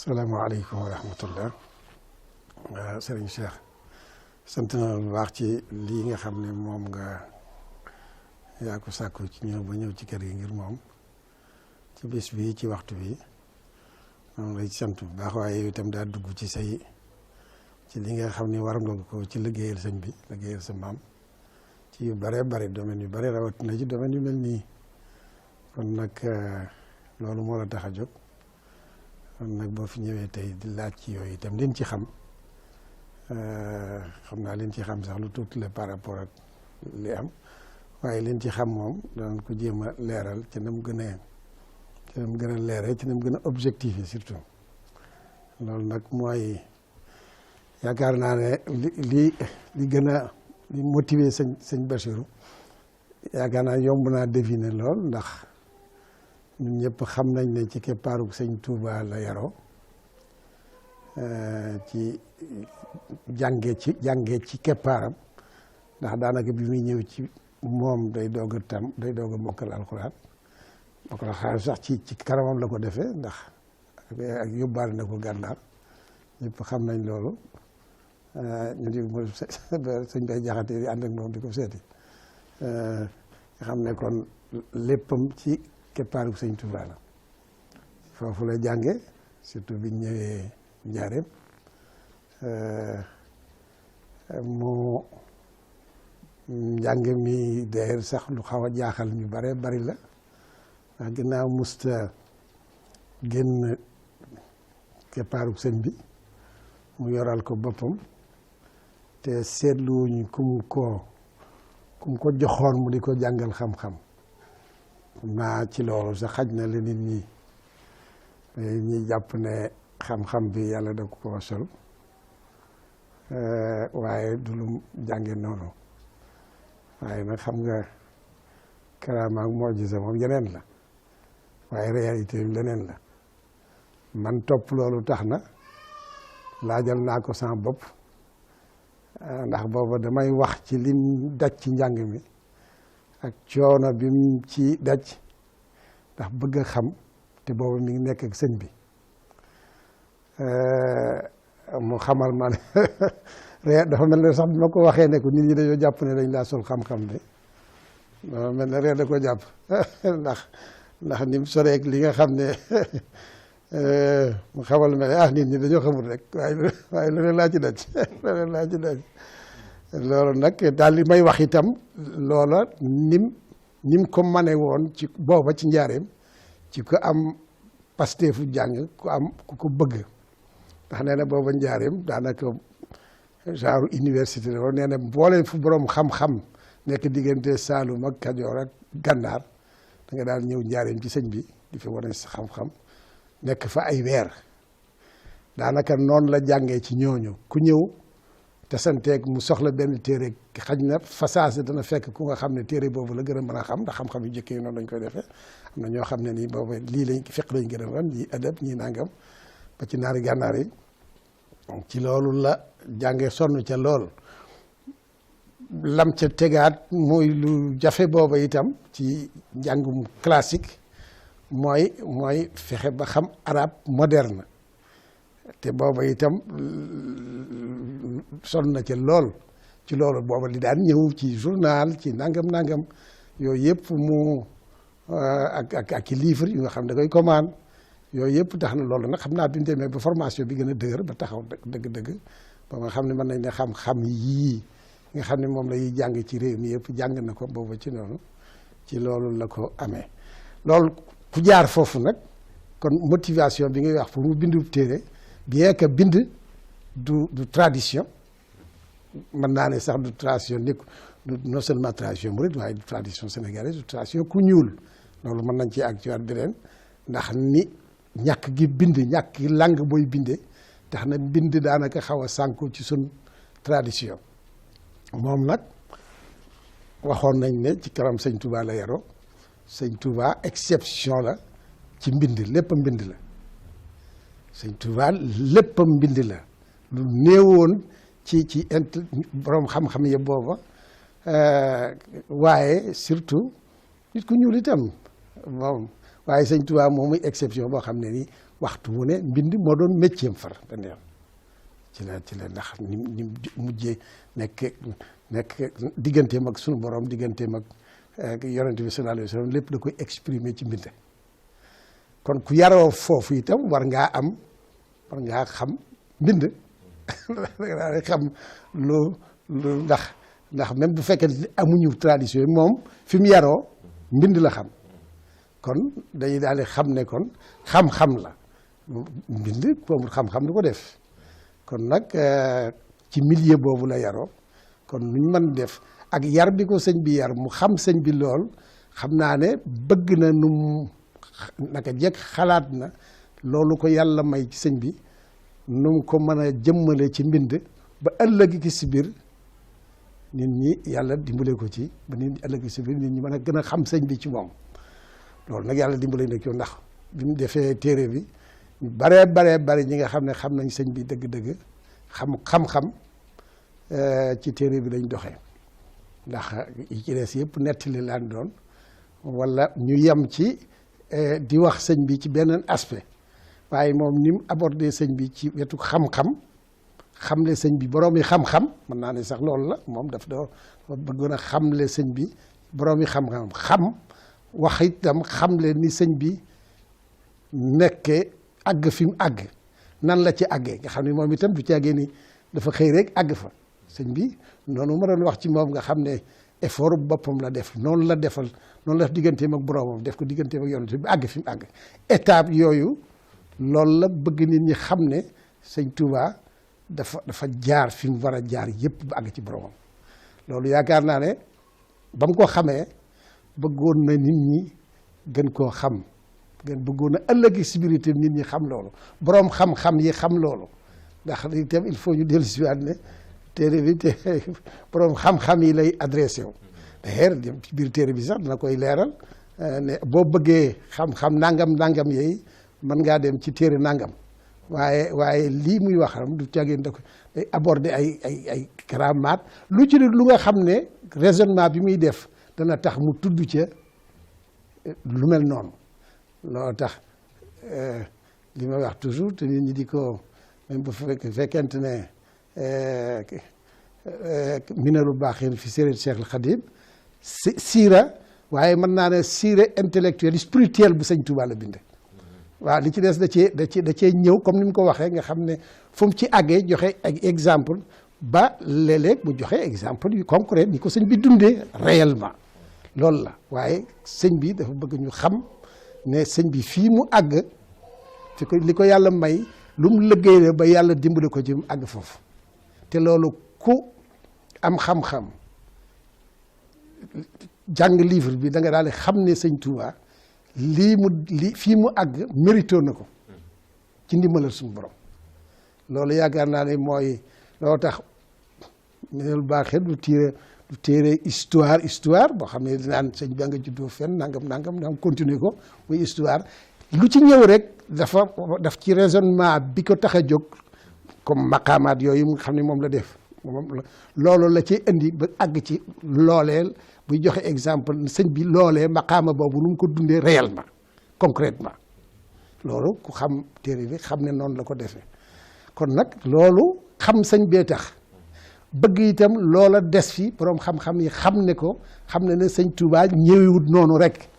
salaamaaleykum wa rahmatullah Serigne Cheikh sant na bu baax ci lii nga xam ne moom nga yaa ko sàkku ci ñëw ba ñëw ci kër gi ngir moom ci bis bi ci waxtu bi moom lay sant bu baax waaye yow itam daa dugg ci say ci li nga xam ne war nga ko ci liggéeyal sëñ bi liggéeyal sa maam ci yu bare bare domaine yu bare rawatina ci domaine yu mel nii kon nag loolu moo la tax a jóg kon nag boo fi ñëwee tey di laaj ci yooyu itam liñ ci xam naa liñ ci xam sax lu tuuti la par rapport ak li am waaye liñ ci xam moom danañ ko jéem a leeral ci na mu gën a leeree ci na mu gën a objectif yi surtout loolu nag mooy yaakaar naa ne li gën a li motiver sëñ Bachirou yaakaar naa yomb naa deviner lool ndax ñun ñëpp xam nañ ne ci keppaaru sëñ Touba la yaroo ci jànge ci keppaaram ndax daanaka bi muy ñëw ci moom day doog a mokkal alxuraan mokkal xaar sax ci kanamam la ko defee ndax ak yóbbaale na ko gànnaar ñëpp xam nañ loolu ñu di mo sëñ bay jaxate di ànd ak moom di ko seeti nga xam ne kon léppam ci keppaaru sëñ Touba la foofu la jànge surtout biñ ñëwee Njaareem mu njàng mi d'ailleurs sax lu xaw a jaaxal ñu bare bari la ndax ginnaaw musta génn keppaaru sëñ bi mu yoral ko boppam te seetluwuñ kum ko joxoon mu di ko jàngal xam-xam naa ci loolu sax xaj na la nit ñi jàpp ne xam-xam bi yàlla da ko sol waaye du lu jànge noonu waaye nag xam nga karaama ak mojisa moom yeneen la waaye réalité bi leneen la man topp loolu tax na laajal naa ko sama bopp ndax booba damay wax ci lim daj ci njàng mi ak coono bi mu ci daj ndax bëgg a xam te booba mi ngi nekk ak sëñ bi mu xamal ma ne dafa mel ne sax bi ma ko waxee ne ko nit ñi dañoo jàpp ne dañ laa sol xam-xam de dafa mel ne ree da ko jàpp ndax ni mu soreeg li nga xam ne mu xamal ma ne nit ñi dañoo xamul rek waaye lu ne laa ci daj lu ne laa ci daj loolu nag daal li may wax itam loola nim ko mane woon ci booba ci njaareem ci ko am pasteefu jàng ku ko bëgg ndax nee na booba njaareem daanaka genre université la woon nee na mbooleem fu borom xam-xam nekk diggante Saalum ak Kajoor ak Gànnaar da nga daal ñëw njaareem ci sëñ bi di fi wane sa xam-xam nekk fa ay weer daanaka noonu la jàngee ci ñooñu ku ñëw te santeeg mu soxla benn téere xaj na fasaase dana fekk ku nga xam ne téere boobu la gën a mën a xam ndax xam-xam yu njëkk yi noonu lañ koy defee am na ñoo xam ne nii boobu lii lañ fiq lañ gën a wan ñii adab ñii nangam ba ci naari gànnaar yi ci loolu la jàngee sonn ca lool lam ca tegaat muy lu jafe booba itam ci njàngum classique mooy fexe ba xam arabe moderne te booba itam sonn na ca lool ci loolu booba li daan ñëw ci journal ci nangam yooyu yëpp mu ak i livre yu nga xam ne da koy commande yooyu yëpp tax na loolu nag xam naa bi mu demee ba formation bi gën a dëgër ba taxaw dëgg-dëgg ba nga xam ne mën nañ ne xam-xam yii nga xam ne moom la ñuy jàng ci réew mi yëpp jàng na ko booba ci noonu ci loolu la ko amee loolu ku jaar foofu nag kon motivation bi ngay wax pour mu bindu téere bien que bind du tradition mën naa ne sax du tradition non seulement tradition murid waaye du tradition sénégalaise du tradition ku ñuul loolu mën nañ ci ak ci waat beneen ndax ni ñàkk gi bind ñàkk gi langue booy bindee tax na bind daanaka xaw a sànku ci sun tradition moom nag waxoon nañ ne ci kanam sëñ Touba la yaroo sëñ Touba exception la ci mbind lépp mbind la sëñ Touba lépp mbind la lu néewoon ci borom xam-xam ya booba waaye surtout nit ku ñuul itam moom waaye sëñ Tuubaa moom muy exception boo xam ne ni waxtu wu ne mbind moo doon métier am far benn yoon ci la ndax ni mujjee nekk digganteem ak sunu borom digganteem ak yonent bi sallallahu alayhi wa sallam lépp da koy exprimer ci mbind. kon ku yaroo foofu itam war ngaa xam mbind da xam lu ndax même bu fekkee amuñu tradition moom fi mu yaroo mbind la xam kon dañuy daal di xam ne kon xam-xam la mbind moom xam-xam du ko def kon nag ci milieu boobu la yaroo kon nuñ mën def ak yar bi ko sëñ bi yar mu xam sëñ bi lool xam naa ne bëgg na num naka jekk xalaat na loolu ko yàlla may ci sëñ bi num ko mën a jëmmale ci mbind ba ëllëg ki si biir nit ñi yàlla dimbale ko ci ba nit ñi ëllëg si biir nit ñi mën a gën a xam sëñ bi ci moom loolu nag yàlla dimbale na ko ndax bi mu defee téere bi baree ñi nga xam ne xam nañ sëñ bi dëgg-dëgg xam-xam ci téere bi lañ doxee ndax yi ci des yëpp nettali laan doon wala ñu yem ci di wax sëñ bi ci beneen aspect waaye moom ni mu abordé sëñ bi ci wetu xam-xam xamle sëñ bi borom yi xam-xam mën naa ne sax loolu la moom daf doo bëggoon a xamle sëñ bi borom yi xam-xam xam wax itam xamle ni sëñ bi nekkee àgg fi mu àgg nan la ci àggee nga xam ne moom itam du ci àggee ni dafa xëy rek àgg fa sëñ bi noonu ma doon wax ci moom nga xam ne effort boppam la def noonu la def digganteem ak boromam def ko digganteem ak yonent bi àgg fi mu àgg étape yooyu loolu la bëgg nit ñi xam ne sëñ Touba dafa jaar fi mu war a jaar yëpp ba àgg ci boromam loolu yaakaar naa ne ba mu ko xamee bëggoon na nit ñi gën koo xam bëggoon na ëllëgi spirituel nit ñi xam loolu borom xam-xam yi xam loolu ndax itam il faut ñu dellu si waat ne téere bi te borom xam-xam yi lay adressé wu. d'ailleurs ci biir téere bi sax dina koy leeral ne boo bëggee xam-xam nangam yooyu mën ngaa dem ci téere nangam waaye lii muy wax am du caagin da ko day aborder ay karamaat lu ci lu nga xam ne raisonnement bi muy def dana tax mu tudd ca lu mel noonu loo tax li may wax toujours te nit ñi di ko même bu fekkente ne Minanul Baaqiin fi siirati Cheikh al Khadim siira waaye mën naa ne siira intellectuelle spirituelle bu sëñ Touba la bind. waaw li ci des da cee ñëw comme ni mu ko waxee nga xam ne fu mu ci àggee joxe ay exemple ba léeg-léeg mu joxe exemple yu concret ni ko sëñ bi dundee réellement loolu la waaye sëñ bi dafa bëgg ñu xam ne sëñ bi fii mu àgg fi ko li ko yàlla may lu mu liggéey ba yàlla dimbali ko ci mu àgg foofu te loolu ku am xam-xam jàng livre bi da nga daal di xam ne sëñ Touba fii mu àgg mérito na ko ci ndimbalal suñu borom loolu yaakaar naa ne mooy loo tax Minanul Baaqiin du téere histoire boo xam ne dinaan sëñ bi nga juddoo fenn nangam continuer ko muy histoire lu ci ñëw rek daf ci raisonnement bi ko tax a jóg comme maqaamaat yooyu nga xam ne moom la def loolu la ci indi ba àgg ci looleel buy joxe exemple sëñ bi loolee maqaama boobu nu mu ko dundee réellement concrètement loolu ku xam téere bi xam ne noonu la ko defee kon nag loolu xam sëñ bee tax bëgg itam loola des fi borom xam-xam yi xam ne ko xam ne sëñ Touba ñëwewut noonu rek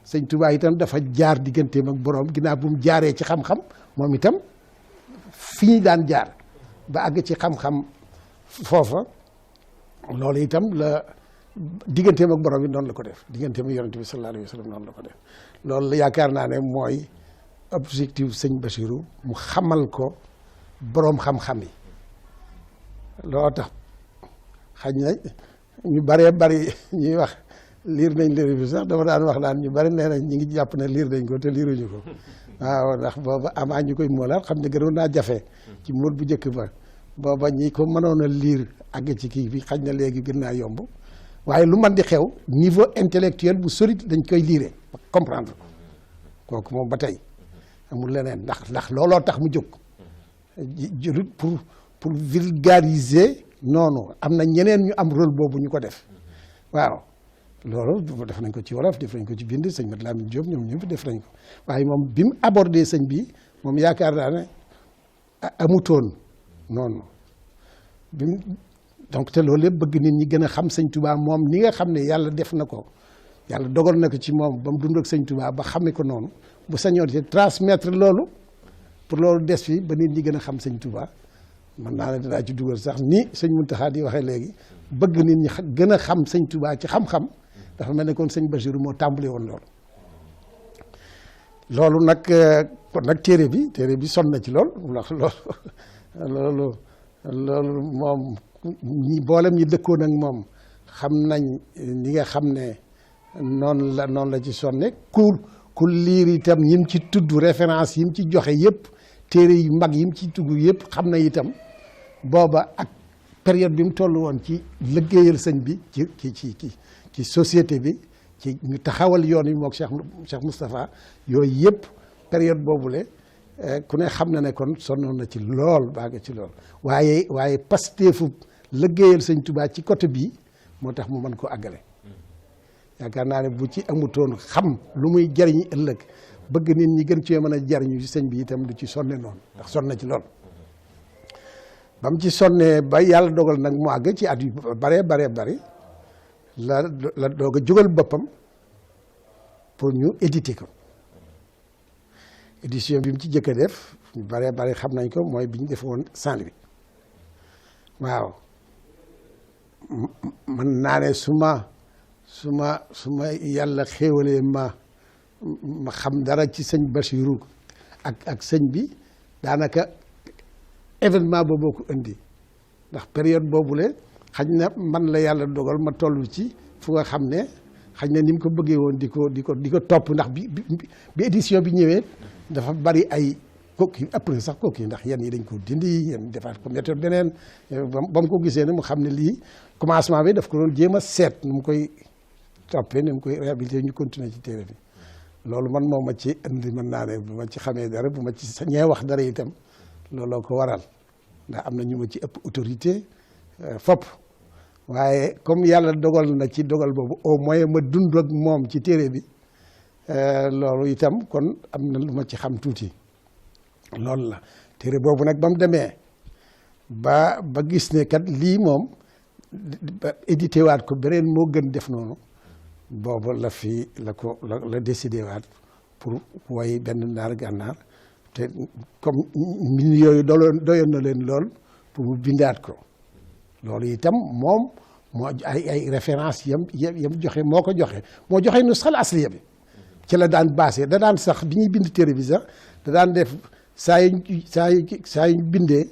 sëñ Touba itam dafa jaar digganteem ak borom ginnaaw bu mu jaaree ci xam-xam moom itam fi ñu daan jaar ba àgg ci xam-xam foofa loolu itam la digganteem ak borom bi noonu la ko def digganteem ak yonent bi sallallahu alayhi wa sallam noonu la ko def loolu yaakaar naa ne mooy objectif sëñ Bassirou mu xamal ko borom xam-xam yi loo tax xaj na ñu bari ñuy wax liir nañ livre bi sax dama daan wax naan ñu bari nee nañ ñi ngi jàpp ne liir nañ ko te liiruñu ko waaw ndax booba amaa ñu koy moolaat xam ne gënoon naa jafe ci mool bu njëkk ba booba ñi ko mënoon a liir àgg ci kii bi xaj na léegi gën naa yomb waaye lu man di xew niveau intellectuel bu solide dañ koy liire comprendre kooku moom ba tey amul leneen ndax looloo tax mu jóg jëlut pour vulgariser noonu am na ñeneen ñu am rôle boobu ñu ko def waaw loolu def nañ ko ci wolof def nañ ko ci bind sëñ Mat Lamin Diop ñoom ñëpp def nañ ko waaye moom bi mu abordé sëñ bi moom yaakaar naa ne amutoon noonu bi mu donc te loolu lépp bëgg nit ñi gën a xam sëñ Touba moom ni nga xam ne yàlla def na ko yàlla dogal na ko ci moom ba mu dund ak sëñ Touba ba xame ko noonu bu sañoon te transmettre loolu pour loolu des fi ba nit ñi gën a xam sëñ Touba man naa ne dinaa ci dugal sax ni sëñ Mountakha di waxee léegi bëgg nit ñi gën a xam sëñ Touba ci xam-xam dafa mel ne kon sëñ Bachirou moo tàmbali woon loolu. loolu nag kon nag téere bi sonn na ci lool ndax loolu moom ñi boolem ñi dëkkoon ak moom xam nañ ñi nga xam ne noonu la ci sonne ku liir itam yim ci tudd référence yim ci joxe yëpp téere yu mag yim ci tudd yëpp xam na itam booba ak période bi mu toll woon ci liggéeyal sëñ bi ci société bi ci ñu taxawal yoon yi mook Cheikh Moustapha yooyu yëpp période boobule ku ne xam na ne kon sonnoon na ci lool baaga ci lool waaye pasteefu liggéeyal sëñ Touba ci côté bii moo tax mu mën ko àggale yaakaar naa ne bu ci amutoon xam lu muy jariñ ëllëg bëgg nit ñi gën cee mën a jariñu ci sëñ bi itam du ci sonne noonu ndax sonn na ci lool ba mu ci sonnee ba yàlla dogal nag mu àgg ci at yu bare bari la doog a jógal boppam pour ñu éditer ko édition bi mu ci jëkk a def ñu bare xam nañ ko mooy bi ñu defoon Saint-Louis waaw mën naa ne su ma yàlla xéewalee ma xam dara ci sëñ Bachirou ak sëñ bi daanaka événement booboo ko indi ndax période boobule xañ na man la yàlla dogal ma toll ci fu nga xam ne xañ na ni mu ko bëggee woon di ko topp ndax bi édition bi ñëwee dafa bari ay kooku après sax kooku ndax yenn yi dañ ko dindi yenn defaat ko méthode beneen ba mu ko gisee ne mu xam ne lii commencement bi daf ko doon jéem a seet nu mu koy toppee ni mu koy réhabilité ñu continuer ci téere bi loolu man moo ma ci indi mën naa ne bu ma ci xamee dara bu ma ci sañee wax dara itam looloo ko waral ndax am na ñu ma ci ëpp autorité fopp waaye comme yàlla dogal na ci dogal boobu au moins ma dund ak moom ci téere bi loolu itam kon am na lu ma ci xam tuuti loolu la téere boobu nag ba mu demee ba gis ne kat lii moom ba édité waat ko beneen moo gën def noonu boobu la décidé waat pour woy benn naar gànnaar te comme mbind yooyu doyoon na leen lool pour mu bindaat ko loolu itam moom moo ay référence yam joxe moo joxe nusxal asliya bi ci la daan basé da daan sax bi ñuy bind téere bi sax da daan def saa yu bindee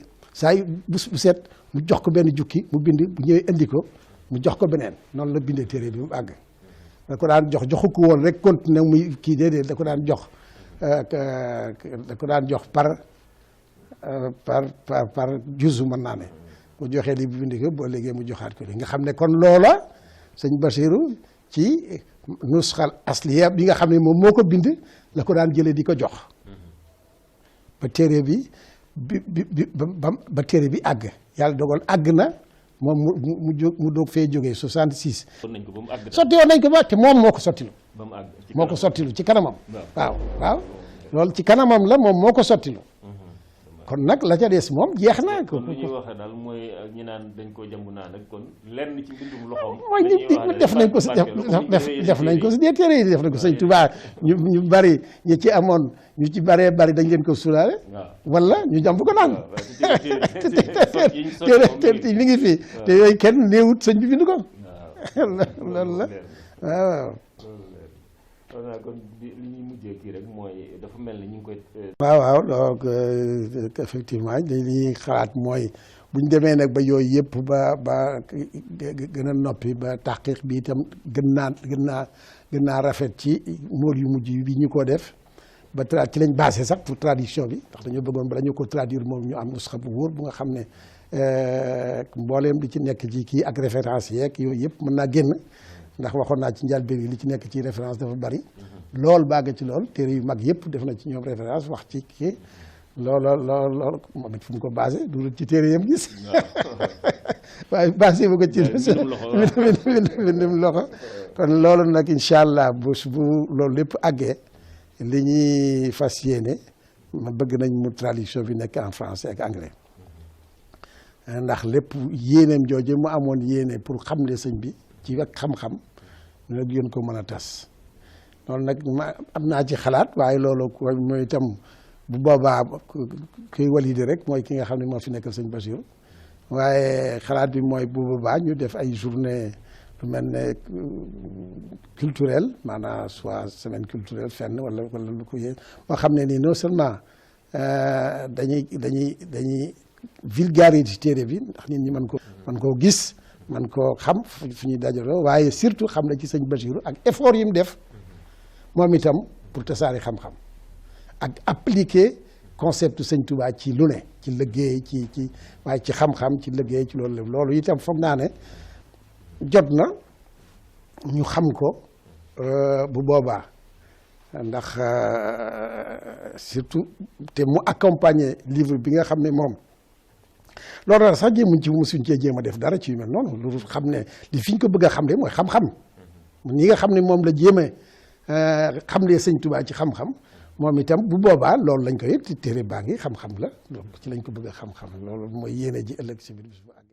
bu set mu jox ko benn jukki mu bind bu ñëwee indi ko mu jox ko beneen noonu la bindee téere bi mu àgg da ko daan joxu ko woon rek continué muy kii déedéet da ko daan jox par juzu mën naa ne bu joxee li bu bindi ko boo léegi mu joxaat ko li nga xam ne kon loola sëñ Bachirou ci nusxal asliya bi nga xam ne moom moo ko bind la ko daan jëlee di ko jox ba téere bi ba téere bi àgg yàlla dogal àgg na moom mu doog fee jógee 66. sotti woon nañ ko ba te moom moo ko sottilu moo ko sottilu ci kanamam waaw loolu ci kanamam la moom moo ko sottilu kon nag la ca des moom jeex na ko. kon li ñuy waxee daal mooy ñi naan dañ koo jàmbu naan rek kon lenn ci mbindum loxoom. mooy def nañ ko si def nañ ko si des téere yi def nañ ko sëñ Tuubaa ñu bari ñi ci amoon ñu ci baree bari dañ leen ko sulaale. wala ñu jàmb ko naan. te mi ngi fi te yooyu kenn néewut sëñ bi bind ko. loolu la waaw. kon li ñuy mujjee kii rek mooy dafa mel ni ñu ngi koy. waaw donc effectivement dañuy xalaat mooy bu ñu demee nag ba yooyu yëpp ba gën a noppi ba taqiq bi itam gën naa rafet ci mool yu mujj bi ñu ko def ba ci lañ basé sax pour traduction bi ndax dañoo bëggoon ba dañu ko traduire moom ñu am nusxa bu wóor bu nga xam ne mbooleem li ci nekk ci kii ak référence yeeg yooyu yëpp mën naa génn. ndax waxoon naa ci njëlbéen yi li ci nekk ci référence dafa bari lool bàgg ci lool téere yu mag yëpp def na ci ñoom référence wax ci kii lool moom it fu mu ko basé du ci téere yam gis waaye basé bu ko ci mbindum loxo kon loolu nag incha allah bu loolu lépp àggee li ñuy fas yéene ma bëgg nañ mu traduction bi nekk en français ak anglais ndax lépp yéeneem jooju mu amoon yéene pour xamle sëñ bi ci ak xam-xam ñu nag gën ko mën a tas loolu nag ma am naa ci xalaat waaye loolu mooy itam bu boobaa kuy walide rek mooy ki nga xam ne moo fi nekkal sëñ Bassirou waaye xalaat bi mooy bu boobaa ñu def ay journée lu mel ne culturel maanaam soit semaine culturelle fenn wala lu ko yee moo xam ne nii non seulement dañuy vulgariser téere bi ndax nit ñi mën koo gis mën koo xam fu ñuy dajaloo waaye surtout xam ne ci sëñ Bassirou ak effort yi mu def moom itam pour tasaari xam-xam ak appliquer concept sëñ Touba ci lu ne ci liggéey ci waaye ci xam-xam ci liggéey ci loolu itam foog naa ne jot na ñu xam ko bu boobaa ndax surtout te mu accompagner livre bi nga xam ne moom loolu daal sax jéemuñ ci musuñ cee jéem a def dara ci yu mel noonu lu xam ne li fi ñu ko bëgg a xam de mooy xam-xam ñi nga xam ne moom la jéeme xamlee sëñ Touba ci xam-xam moom itam bu boobaa loolu lañ koy téere baa ngi xam-xam la donc ci lañ ko bëgg a xam-xam loolu mooy yéene ji ëllëg si biir bis bu àgg